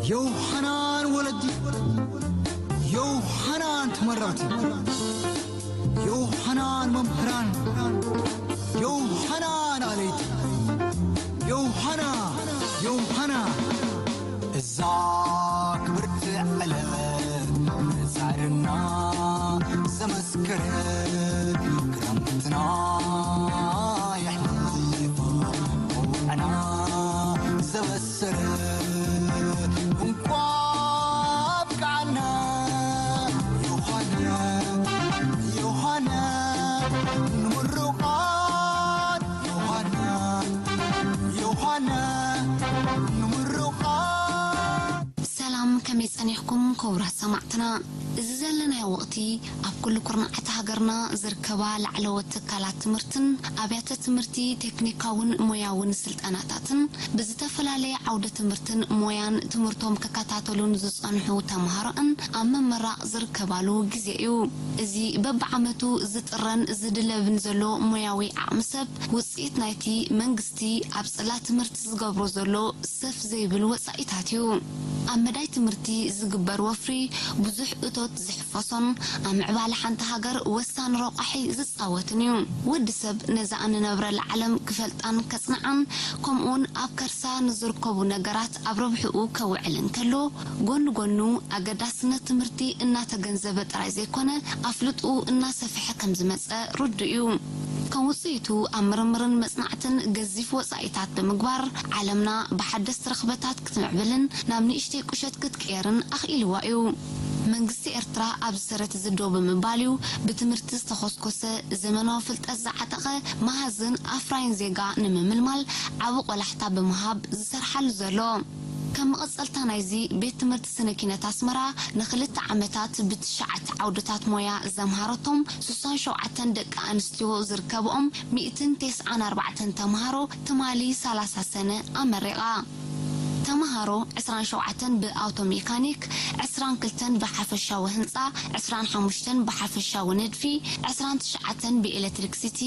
ዮሃናን ወለዲ፣ ዮሃናን ተመራቲ፣ ዮሃናን መምህራን፣ ዮሃናን ኣለይቲ፣ ዮሃና፣ ዮሃና። እዛ ክብርቲ ዕለት ጻዕርና ዘመስከረ፣ ክረምትና የሕሊፉ፣ መውዕና ዘበሰረ፣ እንኳ ኣብቃዓና። ዮሃና፣ ዮሃና ንምሩቓት፣ ዮሃና፣ ዮሃና ንምሩቓት። ሰላም፣ ከመይ ጸኒሕኩም ክቡራት ሰማዕትና? እዚ ዘለናዮ ወቕቲ ኣብ ኩሉ ኩርናዓት ሃገርና ዝርከባ ላዕለዎት ትካላት ትምህርትን ኣብያተ ትምህርቲ ቴክኒካውን ሞያውን ስልጠናታትን ብዝተፈላለየ ዓውደ ትምህርትን ሞያን ትምህርቶም ክከታተሉን ዝጸንሑ ተምሃሮኣን ኣብ ምምራቕ ዝርከባሉ ግዜ እዩ። እዚ በብዓመቱ ዝጥረን ዝድለብን ዘሎ ሞያዊ ዓቕሚ ሰብ ውጽኢት ናይቲ መንግስቲ ኣብ ጽላት ትምህርቲ ዝገብሮ ዘሎ ሰፍ ዘይብል ወጻኢታት እዩ። ኣብ መዳይ ትምህርቲ ዝግበር ወፍሪ ብዙሕ እቶት ዝሕፈሶን ኣብ ምዕባለ ሓንቲ ሃገር ወሳኒ ረቋሒ ዝጻወትን እዩ። ወዲ ሰብ ነዛ እንነብረላ ዓለም ክፈልጣን ከጽንዓን፣ ከምኡውን ኣብ ከርሳ ንዝርከቡ ነገራት ኣብ ረብሕኡ ከውዕል እንከሎ፣ ጎኒ ጎኑ ኣገዳስነት ትምህርቲ እናተገንዘበ ጥራይ ዘይኮነ፣ ኣፍልጥኡ እናሰፍሐ ከም ዝመጸ ርዱእ እዩ። ከም ውጽኢቱ ኣብ ምርምርን መጽናዕትን ገዚፍ ወጻኢታት ብምግባር፣ ዓለምና ብሓደስቲ ረኽበታት ክትምዕብልን ናብ ንእሽተይ ቁሸት ክትቅየርን ኣኽኢልዋ እዩ። መንግስቲ ኤርትራ ኣብዚ ሰረት እዚ ደው ብምባል እዩ ብትምህርቲ ዝተኾስኮሰ፣ ዘመናዊ ፍልጠት ዝዓጠቐ፣ መሃዝን ኣፍራይን ዜጋ ንምምልማል ዓቢ ቆላሕታ ብምሃብ ዝሰርሓሉ ዘሎ። ከም መቐጸልታ ናይዚ፣ ቤት ትምህርቲ ስነ ኪነት ኣስመራ ንኽልተ ዓመታት ብትሽዓተ ዓውድታት ሞያ ዘምሃረቶም ስሳን ሸውዓተን ደቂ ኣንስትዮ ዝርከብኦም ሚእትን ተስዓን ኣርባዕተን ተምሃሮ ትማሊ ሰላሳ ሰነ ኣመሪቓ። ተምሃሮ ዕስራን ሸውዓተን ብኣውቶ ሜካኒክ፣ ዕስራን ክልተን ብሓፈሻዊ ህንጻ፣ ዕስራን ሓሙሽተን ብሓፈሻዊ ንድፊ፣ ዕስራን ትሽዓተን ብኤሌክትሪክሲቲ፣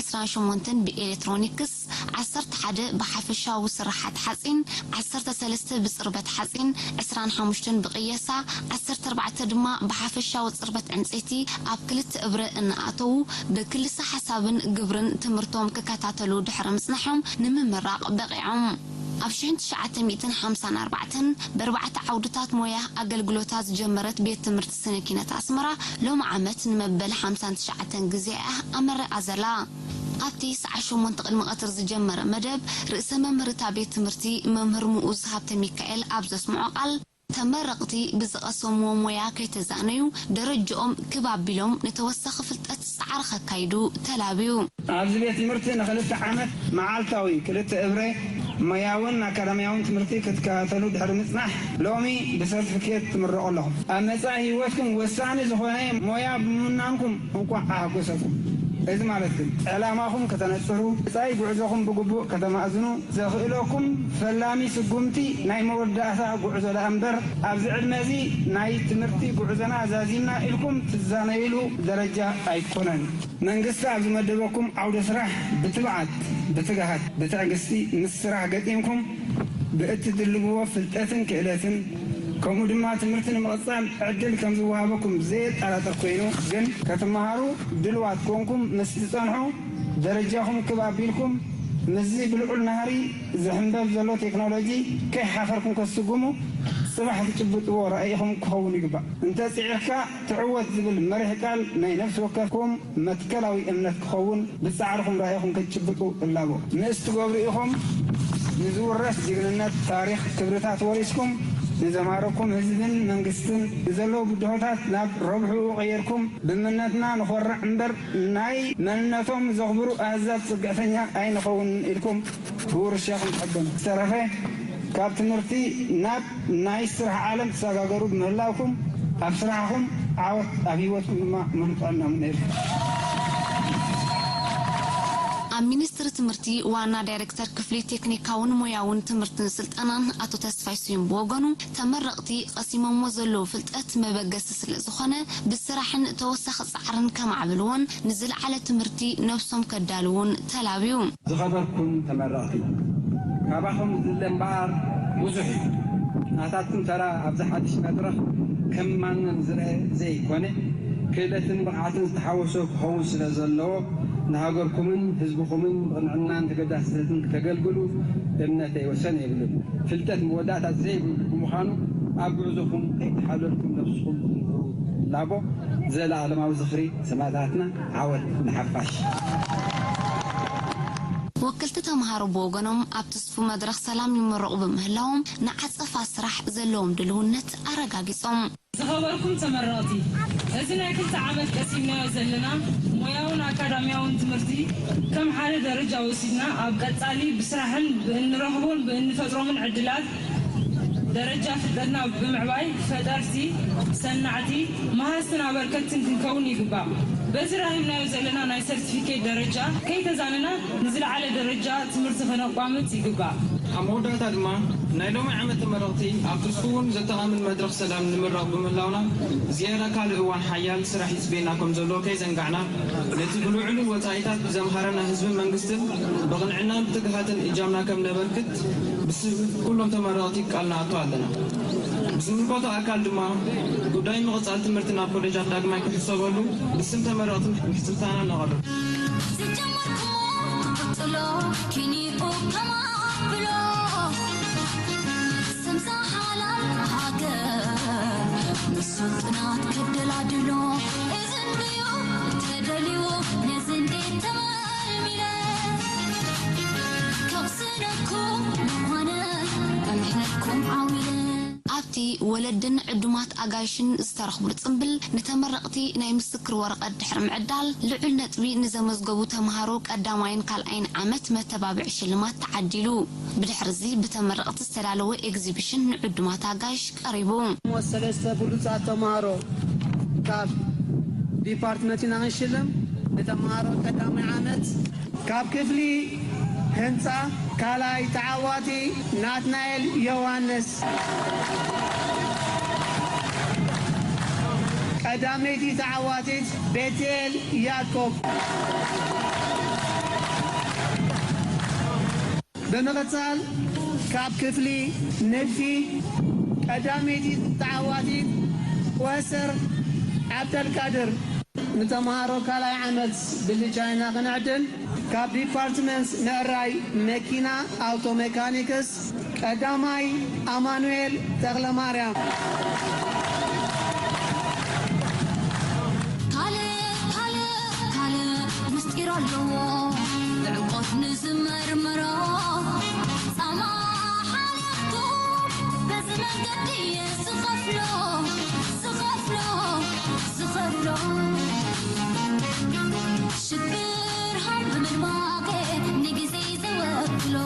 ዕስራን ሸሞንተን ብኤሌክትሮኒክስ፣ ዓሰርተ ሓደ ብሓፈሻዊ ስራሓት ሓጺን፣ ዓሰርተ ሰለስተ ብጽርበት ሓጺን፣ ዕስራን ሓሙሽተን ብቕየሳ፣ ዓሰርተ ኣርባዕተ ድማ ብሓፈሻዊ ጽርበት ዕንጸይቲ ኣብ ክልተ እብረ እናኣተዉ ብክልሰ ሓሳብን ግብርን ትምህርቶም ክከታተሉ ድሕሪ ምጽናሖም ንምምራቕ በቒዖም። ኣብ ሽሕን ትሽዓተ ሚእትን ሓምሳን ኣርባዕተን ብኣርባዕተ ዓውድታት ሞያ ኣገልግሎታ ዝጀመረት ቤት ትምህርቲ ስነ ኪነት ኣስመራ ሎሚ ዓመት ንመበል ሓምሳን ትሽዓተን ግዜኣ ኣመሪቓ ዘላ። ኣብቲ ሰዓት ሸሞንተ ቅድሚ ቀትር ዝጀመረ መደብ፣ ርእሰ መምህር እታ ቤት ትምህርቲ መምህር ምኡዝ ሃብተ ሚካኤል ኣብ ዘስምዖ ቃል፣ ተመረቕቲ ብዝቐሰምዎ ሞያ ከይተዛነዩ፣ ደረጅኦም ክብ ኣቢሎም ንተወሳኺ ፍልጠት ጻዕሪ ከካይዱ ተላብዩ። ኣብዚ ቤት ትምህርቲ ንኽልተ ዓመት መዓልታዊ ክልተ እብረ ሞያውን ኣካዳሚያውን ትምህርቲ ክትከታተሉ ድሕሪ ምጽናሕ፣ ሎሚ ብሰርቲፊኬት ትምረቑ ኣለኹም። ኣብ መጻኢ ህይወትኩም ወሳኒ ዝኾነ ሞያ ብምምናንኩም እንቋዕ ኣሐጎሰኩም። እዚ ማለት ግን፣ ዕላማኹም ከተነጽሩ፣ መጻኢ ጉዕዞኹም ብግቡእ ከተማእዝኑ ዘኽእለኩም ፈላሚ ስጉምቲ ናይ መወዳእታ ጉዕዞ ደኣ እምበር፣ ኣብዚ ዕድመ እዚ ናይ ትምህርቲ ጉዕዞና ዛዚምና ኢልኩም ትዛነይሉ ደረጃ ኣይኮነን። መንግስቲ ኣብ ዝመደበኩም ዓውደ ስራሕ ብትብዓት፣ ብትግሃት፣ ብትዕግስቲ ምስ ስራሕ ገጢምኩም ብእትድልብዎ ፍልጠትን ክእለትን፣ ከምኡ ድማ ትምህርቲ ንምቕጻል ዕድል ከም ዝወሃበኩም ዘየጠራጥር ኮይኑ፣ ግን ክትመሃሩ ድልዋት ኮንኩም ምስ ትጸንሑ፣ ደረጃኹም ክብ ኣቢልኩም፣ ምስዚ ብልዑል ናህሪ ዝሕንበብ ዘሎ ቴክኖሎጂ ከይሓፈርኩም ከትስጉሙ፣ ጽባሕ ትጭብጥዎ ራኢኹም ክኸውን ይግባእ። እንተጽዒርካ ትዕወት ዝብል መሪሕ ቃል ናይ ነፍሲ ወከፍኩም መትከላዊ እምነት ክኸውን፣ ብጻዕርኹም ራኢኹም ክትጭብጡ እላቦ። ምስ ትገብሩ ኢኹም ንዝውረስ ጅግንነት ታሪኽ ክብርታት ወሪስኩም፣ ንዘማረኩም ህዝብን መንግስትን፣ ንዘለዉ ብድሆታት ናብ ረብሕኡ ቀይርኩም፣ ብምነትና ንኾርዕ እምበር፣ ናይ መንነቶም ዘኽብሩ ኣህዛብ ጽግዕተኛ ኣይንኸውን ኢልኩም ብውርሻ ክንጠበም ዝተረፈ፣ ካብ ትምህርቲ ናብ ናይ ስራሕ ዓለም ትሰጋገሩ ብምህላውኩም፣ ኣብ ስራሕኹም ዓወት፣ ኣብ ህይወትኩም ድማ ምሉእ ጥዕና እምነየልኩም። ኣብ ሚኒስትሪ ትምህርቲ ዋና ዳይሬክተር ክፍሊ ቴክኒካውን ሞያውን ትምህርትን ስልጠናን ኣቶ ተስፋይ ስዩም ብወገኑ፣ ተመረቕቲ ቀሲሞሞ ዘለዉ ፍልጠት መበገሲ ስለ ዝኾነ፣ ብስራሕን ተወሳኺ ጻዕርን ከማዕብልዎን ንዝለዓለ ትምህርቲ ነብሶም ከዳልዉን ተላብዩ። ዝኸበርኩም ተመረቕቲ፣ ካባኹም ዝድለ እምበኣር ብዙሕ እዩ። ናታትኩም ተራ ኣብዚ ሓድሽ መድረኽ ከም ማንም ዝረአ ዘይኮነ፣ ክእለትን ብቕዓትን ዝተሓወሶ ክኸውን ስለ ዘለዎ፣ ንሃገርኩምን ህዝብኹምን ብቕንዕናን ተገዳስነትን ክተገልግሉ እምነተይ ወሰን የብሉን። ፍልጠት መወዳእታ ዘይብሉ ብምዃኑ፣ ኣብ ጉዕዞኹም ከይተሓለልኩም ነብስኹም ክትምህሩ ላቦ። ዘለኣለማዊ ዝኽሪ ሰማእታትና፣ ዓወት ንሓፋሽ። ወከልቲ ተምሃሮ ብወገኖም ኣብ ትስፉ መድረኽ ሰላም ይምረቑ ብምህላዎም ንዓጸፋ ስራሕ ዘለዎም ድልውነት ኣረጋጊጾም። ዝኸበርኩም ተመረቕቲ፣ እዚ ናይ ክልተ ዓመት ቀሲምናዮ ዘለና ሞያውን ኣካዳሚያውን ትምህርቲ ከም ሓደ ደረጃ ወሲድና ኣብ ቀጻሊ ብስራሕን ብእንረኽቦን ብእንፈጥሮምን ዕድላት ደረጃ ፍልጠትና ብምዕባይ ፈጠርቲ፣ ሰናዕቲ፣ መሃዝትን ኣበርከትትን ክንከውን ይግባእ። በዚ ራሂምናዮ ዘለና ናይ ሰርቲፊኬት ደረጃ ከይተዛነና ንዝለዓለ ደረጃ ትምህርቲ ከነቋምት ይግባእ። ኣብ መወዳእታ ድማ ናይ ሎሚ ዓመት ተመረቕቲ ኣብቲ ስፉውን ዘተኣማምን መድረኽ ሰላም ንምረቕ ብምህላውና ዝያዳ ካልእ እዋን ሓያል ስራሕ ይጽበየና ከም ዘሎ ከይዘንጋዕና ነቲ ብልዑልን ወጻኢታት ብዘምሃረና ህዝብን መንግስትን ብቕንዕናን ብትግሃትን እጃምና ከም ነበርክት ብስም ኩሎም ተመረቕቲ ቃል ንኣቱ ኣለና። ብዝምልከቶ ኣካል ድማ ጉዳይ ምቕጻል ትምህርቲ ናብ ኮሌጃት ዳግማይ ክሕሰበሉ ብስም ተመረቕቲ ምሕጽንታና ነቐርብ። ዝጀመርኩሞ ክቕጽሎ ኪኒኡ ከማብሎ ሰምሳ ሓላል ሃገር ንሱ ጥናት ከደላድሎ እዝንድዩ ተደልዩ ነዚ እንዴት ተመልሚለ ከቕስነኩም ምዃነ እምሕነትኩም ዓዊለ ኣብቲ ወለድን ዕዱማት ኣጋይሽን ዝተረኽብሉ ጽምብል፣ ንተመረቕቲ ናይ ምስክር ወረቐት ድሕሪ ምዕዳል፣ ልዑል ነጥቢ ንዘመዝገቡ ተምሃሮ ቀዳማይን ካልኣይን ዓመት መተባብዒ ሽልማት ተዓዲሉ። ብድሕርዚ ብተመረቕቲ ዝተዳለወ ኤግዚቢሽን ንዕዱማት ኣጋይሽ ቀሪቡ። ሞት ሰለስተ ብሉጻት ተምሃሮ ካብ ዲፓርትመንት ኢና ክንሽልም። ንተምሃሮ ቀዳማይ ዓመት ካብ ክፍሊ ህንጻ ካልኣይ ተዓዋቲ ናትናኤል ዮውሃንስ። ቀዳመይቲ ተዓዋቲት ቤትኤል ያኮብ። ብምቕጻል ካብ ክፍሊ ንድፊ ቀዳመይቲ ተዓዋቲት ወሰር ዓብደልቃድር። ንተምሃሮ ካልኣይ ዓመት ብልጫ ኢና ክንዕድል። ካብ ዲፓርትመንት ምዕራይ መኪና ኣውቶ ሜካኒክስ ቀዳማይ ኣማኑኤል ተኽለማርያም። ካልእ ካልእ ካልእ ምስጢር ኣለዎ ብዕምቆት ንዝመርምሮ ጻማ ሓሊፍኩም በዚ መንገዲ እየ ዝኸፍሎ ዝኸፍሎ ዝኸፍሎ ሽግር ሃም ብምድማቄ ንግዜ ዘወክሎ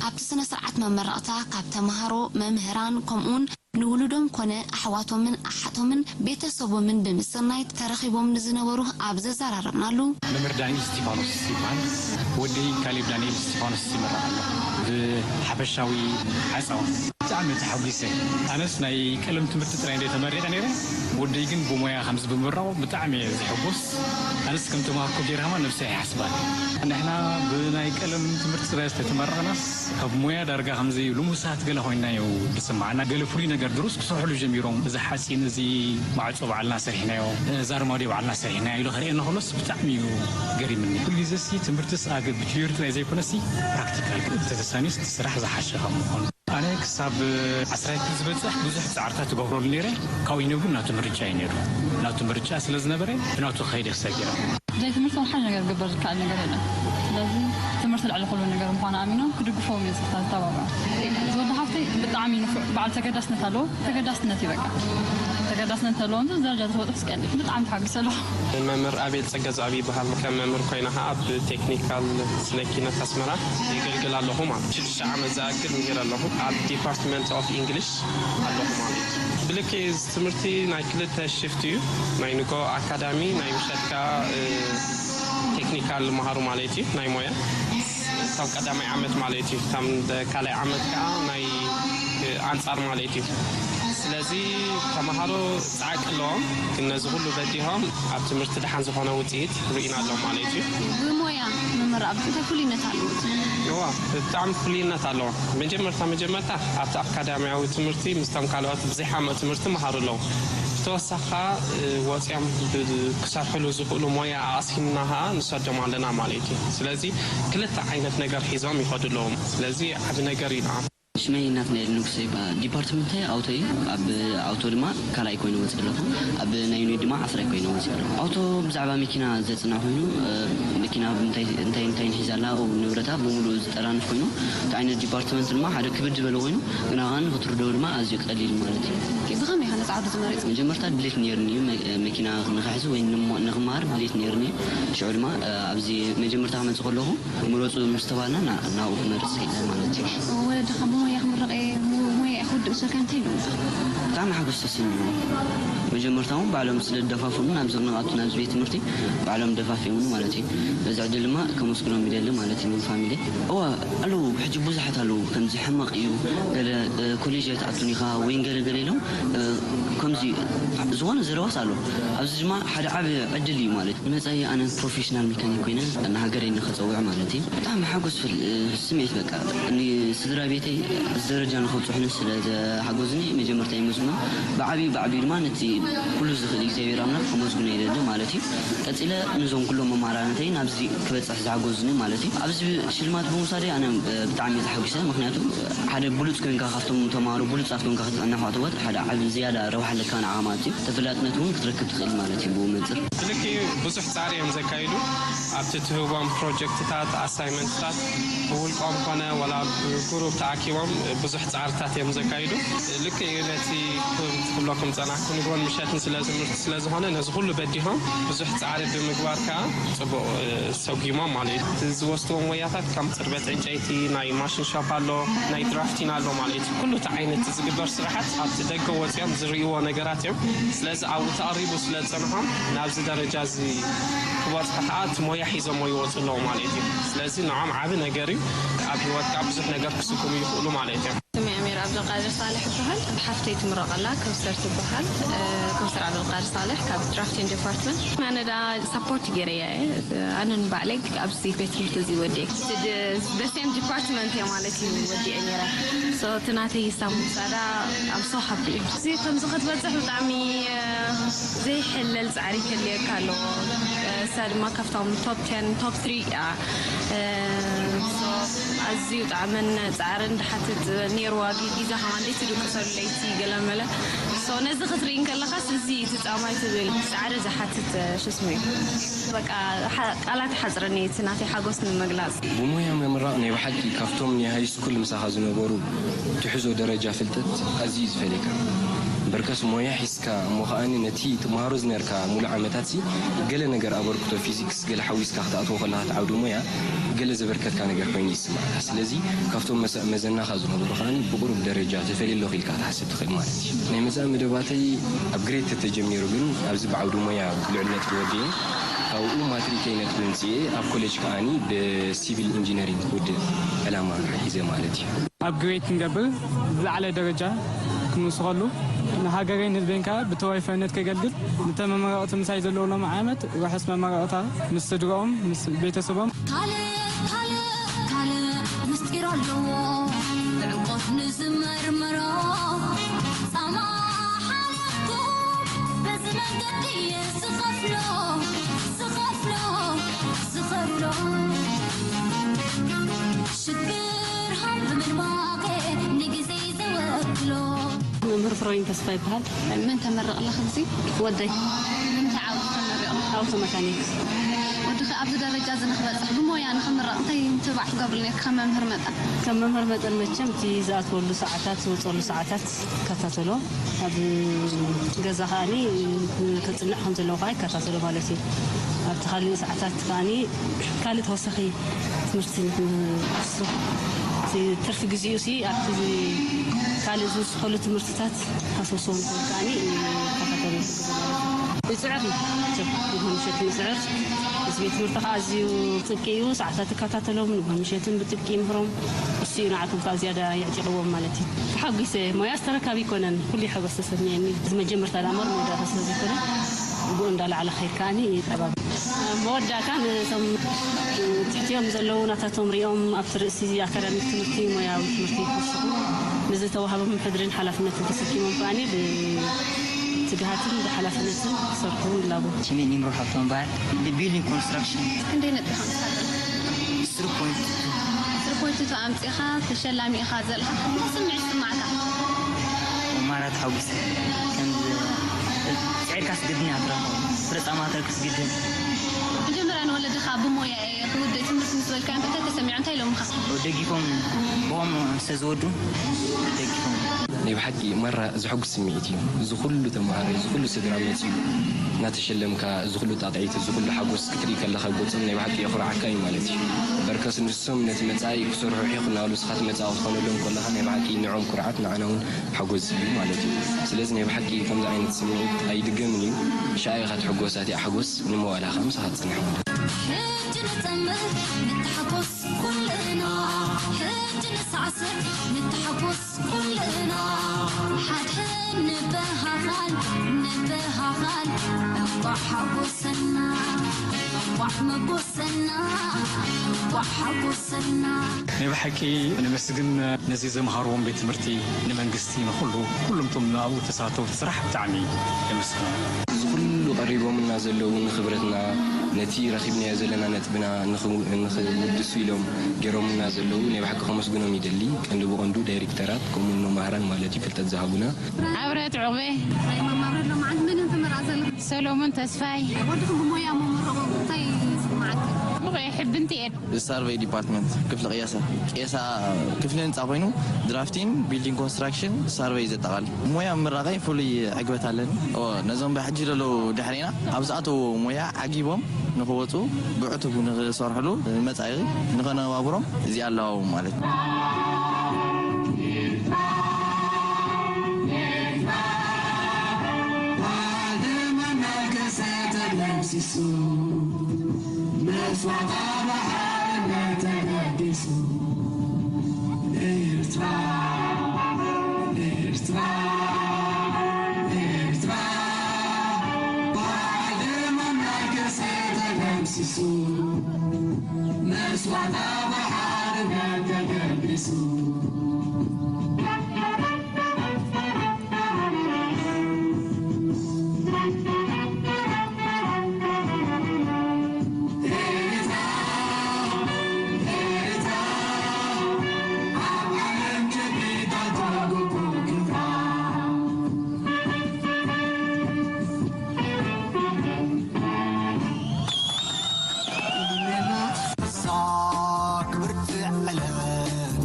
ኣብቲ ስነ ስርዓት መመረቕታ ካብ ተምሃሮ፣ መምህራን ከምኡውን ንውሉዶም ኮነ ኣሕዋቶምን ኣሓቶምን ቤተሰቦምን ብምስናይ ተረኺቦም ንዝነበሩ ኣብ ዘዘራረብናሉ። መምህር ዳንኤል እስቲፋኖስ ይበሃል። ወደይ ካሌብ ዳንኤል እስቲፋኖስ ይምረቕ ኣሎ ብሓፈሻዊ ዓጸዋ። ብጣዕሚ ተሓጒሰ። ኣነስ ናይ ቀለም ትምህርቲ ጥራይ እንደ ተመሪቐ ነይረ፣ ወደይ ግን ብሞያ ከምዚ ብምምራቑ ብጣዕሚ እየ ዝሕጎስ። ኣነስ ከም ተማሃርኩ ገይረ ከማን ነብሰይ ኣይሓስባን። ንሕና ብናይ ቀለም ትምህርቲ ጥራይ ዝተተመረቕናስ ካብ ሞያ ዳርጋ ከምዚ ልሙሳት ገለ ኮይንና እዩ ዝስምዓና። ገለ ፍሉይ ነገር ድሮስ ክሰርሕሉ ጀሚሮም። እዚ ሓፂን፣ እዚ ማዕፆ ባዕልና ሰሪሕናዮ፣ እዚ ኣርማድዮ ባዕልና ሰሪሕናዮ ኢሉ ከርእየና ከሎስ ብጣዕሚ እዩ ገሪምኒ። ኩሉ ግዜሲ ትምህርትስ ኣብ ቲዮሪ ጥራይ ዘይኮነሲ ፕራክቲካል ተተሳንዩስ እቲ ስራሕ ዝሓሸ ካብ ምዃኑ። ኣነ ክሳብ ዓስራይ ክፍሊ ዝበጽሕ ብዙሕ ጻዕርታት እገብረሉ ነይረ። ካብኡ ይነጉ ናቱ ምርጫ እዩ ነይሩ። ናቱ ምርጫ ስለ ዝነበረ ብናቱ ክኸይድ እየ ክሳብ ገይረ። ብዘይ ትምህርቲ ወላ ሓደ ነገር ክግበር ዝከኣል ነገር የለን። ስለዚ ትምህርቲ ልዕሊ ኩሉ ነገር ምዃኑ ኣሚኖም ክድግፍዎም እየ ዝታ- ዝተባብዖም። እዚ ወዲ ሓፍተይ ብጣዕሚ ንፉዕ በዓል ተገዳስነት ኣለዎ። ተገዳስነት እዩ በቃ። ተገዳስነት ተለዎ እዚ ደረጃ ተበፅሑ ስቀል ብጣዕሚ ተሓጒሰ ኣለኹ። መምህር ኣቤል ጸጋዝኣብ ይበሃል። ከም መምህር ኮይነ ኸኣ ኣብ ቴክኒካል ስነ ኪነት ኣስመራ የገልግል ኣለኹ ማለት ሽዱሽተ ዓመት ዝኣክል ምሂረ ኣለኹ ኣብ ዲፓርትመንት ኦፍ ኢንግሊሽ ኣለኹ ማለት እዩ። ብልክዕ እዚ ትምህርቲ ናይ ክልተ ሽፍት እዩ። ናይ ንግሆ ኣካዳሚ፣ ናይ ምሸት ከኣ ቴክኒካል መሃሩ ማለት እዩ ናይ ሞያ ካብ ቀዳማይ ዓመት ማለት እዩ። ካብ ካልኣይ ዓመት ከኣ ናይ ኣንጻር ማለት እዩ። ስለዚ ተምሃሮ ጻዕቂ ኣለዎም፣ ግን ነዚ ኩሉ በዲሆም ኣብ ትምህርቲ ደሓን ዝኾነ ውጽኢት ርኢና ኣሎ ማለት እዩ። ብሞያ ኣብ እንታይ ፍሉይነት ኣለዎ? እዋ፣ ብጣዕሚ ፍሉይነት ኣለዎ። መጀመርታ መጀመርታ ኣብቲ ኣካዳሚያዊ ትምህርቲ ምስቶም ካልኦት ብዘይሓመቕ ትምህርቲ መሃሩ ኣለዉ። ብተወሳኺ ወፂኦም ክሰርሕሉ ዝኽእሉ ሞያ ኣቕሲምና ከዓ ንሰዶም ኣለና ማለት እዩ። ስለዚ ክልተ ዓይነት ነገር ሒዞም ይኸዱ ኣለዉ። ስለዚ ዓቢ ነገር እዩ። ሽመይ እናትናኤል ንጉሰ ይበሃል። ዲፓርትመንተይ ኣውቶ እዩ። ኣብ ኣውቶ ድማ ካልኣይ ኮይነ ወፂእ ኣለኹ። ኣብ ናይ ዩኒት ድማ ዓስራይ ኮይነ ወፂእ ኣለኹ። ኣውቶ ብዛዕባ መኪና ዘፅንዕ ኮይኑ፣ መኪና እንታይ እንታይ እንታይ ሒዛ ኣላ፣ ንብረታ ብምሉእ ዝጠራንፍ ኮይኑ፣ እቲ ዓይነት ዲፓርትመንት ድማ ሓደ ክብድ ዝበለ ኮይኑ፣ ግና ኸዓ ንክትርድኦ ድማ ኣዝዩ ቀሊል ማለት እዩ። ብኸመይ ኢኻ ነዚ ዓውዲ ዝመረጽ? መጀመርታ ድሌት ነይርኒ እዩ፣ መ- መኪና ንክሕዝ ወይ ንሞ- ንክመሃር ድሌት ነይርኒ እዩ። ሽዑ ድማ ኣብዚ መጀመርታ ክመጽእ ከለኹ ምረጹ ምስ ተባህልና ናብኡ ክመርጽ ክኢለ ማለት እዩ። ወለድኻ ብሞያ ክምረቕ እየ፣ ሞያ እየ ክውድእ ምስ በልካ እንታይ ኢሎም? ብጣዕሚ ሓጎስ ተሰሚዑ። መጀመርታ እውን ባዕሎም ስለ ዝደፋፍኡኒ ናብዚ ንኣቱ ናብዚ ቤት ትምህርቲ ባዕሎም ደፋፊኦምኒ ማለት እዩ። በዚ ዕድል ድማ ከመስግኖም ይደሊ ማለት እዩ ንፋሚሊ። እዋ ኣለዉ፣ ሕጂ ብዙሓት ኣለዉ ከምዚ ሕማቕ እዩ፣ ገለ ኮሌጅ ኣይትኣቱን ኢኻ ወይ ገለ ገለ ኢሎም ከምዚ ዝኾነ ዘረባስ ኣሎ። ኣብዚ ድማ ሓደ ዓቢ ዕድል እዩ ማለት እዩ። ንመጻኢ ኣነ ፕሮፌሽናል ሜካኒክ ኮይነ ንሃገረይ ንኸጸውዕ ማለት እዩ። ብጣዕሚ ሓጎስ ዝፈል- ስምዒት በቃ ንስድራ ቤተይ ኣብዚ ደረጃ ንኸብጽሑኒ ስለ ዝሓገዙኒ መጀመርታ የመስግኖም። ብዓብዩ ብዓብዩ ድማ ነቲ ኩሉ ዝኽእል እግዚኣብሔር ኣምላኽ ከመስግኖ ይደሊ ማለት እዩ። ቀጺለ ነዞም ኩሎም መማራንተይ ናብዚ ክበጽሕ ዝሓገዙኒ ማለት እዩ። ኣብዚ ሽልማት ብምውሳደይ ኣነ ብጣዕሚ እየ ተሓጒሰ። ምኽንያቱ ሓደ ብሉጽ ኮይንካ ካብቶም ተማሃሮ ብሉጻት ኮይንካ ክትጽንሕ ዋተወት ሓደ ዓቢ ዝያዳ ረብሓ ኣለካ ንዓኻ ማለት እዩ። ተፈላጥነት እውን ክትረክብ ትኽእል ማለት እዩ ብኡ መንጽር። ብልክኡ ብዙሕ ጻዕሪ እዮም ዘካይዱ። ኣብቲ ትህቦም ፕሮጀክትታት፣ ኣሳይመንትታት ብውልቆም ኮነ ዋላ ብግሩፕ ተኣኪቦም ብዙሕ ጻዕርታት እዮም ዘካይዱ። ልክኡ ነቲ ክብለኩም ጸናሕኩ ንግሆን ምሸትን ስለ ትምህርቲ ስለ ዝኾነ ነዚ ኩሉ በዲሆም ብዙሕ ጻዕሪ ብምግባር ከኣ ጽቡቕ ሰጒሞም ማለት እዩ። እቲ ዝወስድዎ ሞያታት ከም ጽርበት ዕንጨይቲ፣ ናይ ማሽን ሻፕ ኣሎ፣ ናይ ድራፍቲን ኣሎ ማለት እዩ። ኩሉ እቲ ዓይነት ዝግበር ስራሓት ኣብቲ ደገ ወጺኦም ዝርእይዎ ነገራት እዮም። ስለዚ ኣብኡ ተቐሪቡ ስለ ዝጸንሖም ናብዚ ደረጃ እዚ ክበጽሑ ከኣ እቲ ሞያ ሒዞሞ ይወጹ ኣለዉ ማለት እዩ። ስለዚ ንዖም ዓቢ ነገር እዩ። ኣብ ህይወት ከኣ ብዙሕ ነገር ክስጉሙ ይኽእሉ ማለት እዮም። ስመይ ኣሚር ዓብዱልቃድር ሳልሕ ይበሃል። ሓፍተይ ትምረቕ ኣላ፣ ከውሰር ትበሃል። ከውሰር ዓብዱልቃድር ሳልሕ ካብ ድራፍቲን ዲፓርትመንት። ኣነ ደኣ ሳፖርት ገይረያ እየ። ኣነ ንባዕለይ ኣብዚ ቤት ትምህርቲ እዚ ወዲኤ። The same department እየ ማለት እዩ ወዲኤ ነይረ። So እቲ ናተይ ሳሙሳዳ I'm so happy። እዚ ከምዚ ክትበፅሕ ብጣዕሚ ዘይሕለል ፃዕሪ ከድልየካ ኣለዎ። እሳ ድማ ካብቶም top ten top three እያ። So ኣዝዩ ጣዕምን ፃዕርን ድሓትት ነይርዋ ጊዛ ከማን ደይ ትድቅሰሉ ለይቲ ገለመለ። So ነዚ ክትርኢ እንከለኻስ እዚ እቲ ፃማይ ትብል ፃዕሪ ዝሓትት ሽስሙ እዩ። በቃ ቃላት ሓፅረኒ እቲ ናተይ ሓጎስ ንምግላፅ። ብሞያ ምምራቕ ናይ ብሓቂ ካብቶም ናይ ሃይስኩል ምሳኻ ዝነበሩ ትሕዞ ደረጃ ፍልጠት ኣዝዩ እዩ ዝፈልየካ። እምበርከስ ሞያ ሒዝካ እሞ ከኣ ነቲ ትመሃሮ ዝነበርካ ሙሉእ ዓመታትሲ ገለ ነገር ኣበርክቶ ፊዚክስ ገለ ሓዊስካ ክትኣትዎ ከለኻ እቲ ዓውዲ ሞያ ገለ ዘበርከትካ ነገር ኮይኑ ይስምዓካ። ስለዚ ካብቶም መሰ- መዘናኻ ዝነበሩ ከኣ ብቑሩብ ደረጃ ተፈልየ ኣለኹ ኢልካ ክትሓስብ ትኽእል ማለት እዩ። ናይ መጻኢ መደባተይ ኣብ ግሬድ ተተጀሚሩ ግን ኣብዚ ብዓውዲ ሞያ ብልዑል ነጥቢ ወዲኤ ካብኡ ማትሪከይ ነጥቢ ምጽኤ ኣብ ኮሌጅ ከኣኒ ብሲቪል ኢንጂነሪንግ ክውድእ ዕላማ ሒዘ ማለት እዩ። ኣብ ግሬድ ክንገብር ዝለዓለ ደረጃ ክንውስኸሉ ንሃገረይን ህዝበይን ከኣ ብተወፋይነት ከገልግል ንተመመረቕቲ ምሳይ ዘለዉ ሎሚ ዓመት ርሑስ መመረቕታ ምስ ስድርኦም ምስ ቤተሰቦም። ካልእ ካልእ ካልእ ምስጢር ኣለዎ ብዕምቆት ንዝመርምሮ ጻማ ሓለፍኩ በዚ መንገዲ እየ ዝኸፍሎ ዝኸፍሎ ዝኸፍሎ ሽግር ሃም ብምድማቐ ንግዜ ዘወክሎ መምህር ፍሮይን ተስፋ ይበሃል። መን ተመረቕ ኣለኺ ኣብዚ? ወደይ። ንምንታይ ዓውዲ ተመሪቑ? ኣውቶ መካኒክ። ወድኺ ኣብዚ ደረጃ እዚ ንኽበጽሕ ብሞያ ንኽምረቕ እንታይ ምትብባዕ ትገብርሉ ነርኪ ከም መምህር መጠን? ከም መምህር መጠን መቸም እቲ ዝኣትወሉ ሰዓታት ዝወፀሉ ሰዓታት ይከታተሎ። ኣብ ገዛ ከኣኒ ከፅንዕ ከም ዘለዎ ከዓ ይከታተሎ ማለት እዩ። ኣብቲ ካሊእ ሰዓታት ከኣኒ ካልእ ተወሳኺ ትምህርቲ ንክንስርሕ እቲ ትርፊ ግዜኡ ሲ ኣብቲ ካልእ ዝውስኸሉ ትምህርትታት ካስወስዎ ንክእል ከኣኒ ይከታተሎ። ይፅዕር እዩ ሰብ ንግሆ ምሸት ይፅዕር። እዚ ቤት ትምህርቲ ከዓ ኣዝዩ ጥብቂ እዩ። ሰዓታት ይከታተሎም ንግሆ ምሸትን ብጥብቂ ይምህሮም። እሱ እዩ ንዓቶም ከዓ ዝያዳ የዕጢቕዎም ማለት እዩ። ተሓጒሰ ሞያስ ተረካቢ ኣይኮነን ኩሉ ሓጎስ ተሰሚዐኒ። እዚ መጀመርታ ዳኣ መርመዳ ስለ ዘይኮነ ብኡ እንዳላዕለ ከይድ ከኣኒ ይጠባብ። መወዳእታ ነቶም ትሕቲኦም ዘለዉ ናታቶም ሪኦም ኣብቲ ርእሲ ኣካዳሚክ ትምህርቲ ሞያዊ ትምህርቲ ክወስኹ ንዝተዋህቦም ሕድርን ሓላፍነትን ተሰኪሞም ከኣ ብትግሃትን ብሓላፍነትን ክሰርሑ ይላቦ። ሽሜ ኒምሮ ሃብቶም በሃል። ብቢልዲንግ ኮንስትራክሽን። ክንደይ ነጥቢ ኣምጺኻ ዘለኻ? ስሪ ፖይንት ቱ። ስሪ ፖይንት ቱ ኣምጺኻ ተሸላሚ ኢኻ ዘለኻ። እንታይ ስምዒት ይስማዓካ? ማራ ተሓጒሰ። ከም ጽዒርካስ ግድን እያ ትረኽቦ። ፍረ ጻማ ተርክስ ግድን። መጀመርያ ንወለድኻ ብሞያ እየ ክውድእ ትምህርቲ ምስ በልካዮም እንታይ ተሰሚዖም? እንታይ ኢሎምኻ? ደጊፎም ብኦም ስለ ዝወዱ ደጊፎም። ናይ ብሓቂ ማራ ዘሐጉስ ስምዒት እዩ። እዚ ኩሉ ተምሃራይ፣ እዚ ኩሉ ስድራ መጺኡ እናተሸለምካ፣ እዚ ኩሉ ጣቕዒት፣ እዚ ኩሉ ሓጎስ ክትርኢ ከለኻ ገጾም ናይ ብሓቂ የኹርዓካ እዩ ማለት እዩ። በርከስ ንሶም ነቲ መጻኢ ክሰርሑ ሒኹ እናበሉ ንስኻ እቲ መጻኢ ክትኾነሎም ከለኻ ናይ ብሓቂ ንዖም ኩርዓት ንዓና እውን ሓጎስ እዩ ማለት እዩ። ስለዚ ናይ ብሓቂ ከምዚ ዓይነት ስምዒት ኣይድገምን እዩ። ሽኣ ኢኻ ትሕጎስ፣ ኣቲኣ ሓጎስ ንመዋእላኻ ምሳኻ ትጸንሕ ማለት እዩ። ሕጂ ንጸምር ንተሓጎስ ኩልና፣ ሕጂ ንሳዕስዕ ንተሓጎስ ኩልና፣ ሓድሕድ ንበሃሃል ንበሃሃል፣ እንቋዕ ሓጎሰና እንቋዕ መጎሰና እንቋዕ ሓጎሰና። ናይ ብሓቂ ነመስግን ነዚ ዘምሃርዎም ቤት ትምህርቲ፣ ንመንግስቲ፣ ንኹሉ፣ ኩሎም እቶም ኣብኡ ተሳተፉ ስራሕ ብጣዕሚ የመስግኖም። እዚ ኩሉ ቀሪቦምና ዘለዉ ንኽብረትና፣ ነቲ ረኺብናዮ ዘለና ነጥብና ንኽው-፣ ንኽውድሱ ኢሎም ገይሮምና ዘለዉ ናይ ብሓቂ ከመስግኖም ይደሊ። ቀንዲ ብቐንዱ ዳይሬክተራት ከምኡ እውን መማህራን ማለት እዩ ፍልጠት ዝሃቡና። ኣብረት ዑቕበ። ናይ መማብረት ሎማዓንቲ መን እዮም ትምረቕ ዘለኹም? ሰሎሞን ተስፋይ። ወድኹም ብሞያ ምምርቑ እንታይ ይስምዓኩም? ጽቡቕ እየ፣ ሕብንቲ እየ። ሳርቨይ ዲፓርትመንት ክፍሊ ቅየሳ። ቅየሳ ክፍሊ ህንፃ ኮይኑ ድራፍቲን ቢልዲንግ ኮንስትራክሽን ሳርቨይ ዘጠቓልል። ሞያ ምምራቐይ ፍሉይ ዕግበት ኣለኒ። ኦ፣ ነዞም ብሕጂ ዘለዉ ድሕሬና ኣብ ዝኣተዉ ሞያ ዓጊቦም ንኽወፁ ብዕቱብ ንኽሰርሕሉ መጻኢ ንኸነባብሮም እዚኣ ኣለዋዎም ማለት እዩ። ክብርቲ ዕለት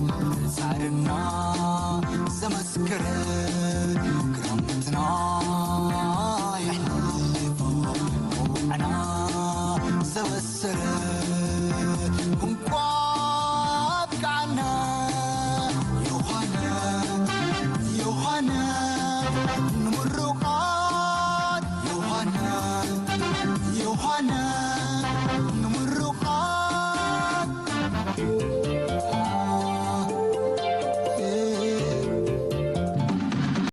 ጻዕርና ዘመስከረ ክረምትና የሕልፎ ውዕና ዘበሰረ እንቋ ኣብቃዓና ዮሃና ዮሃና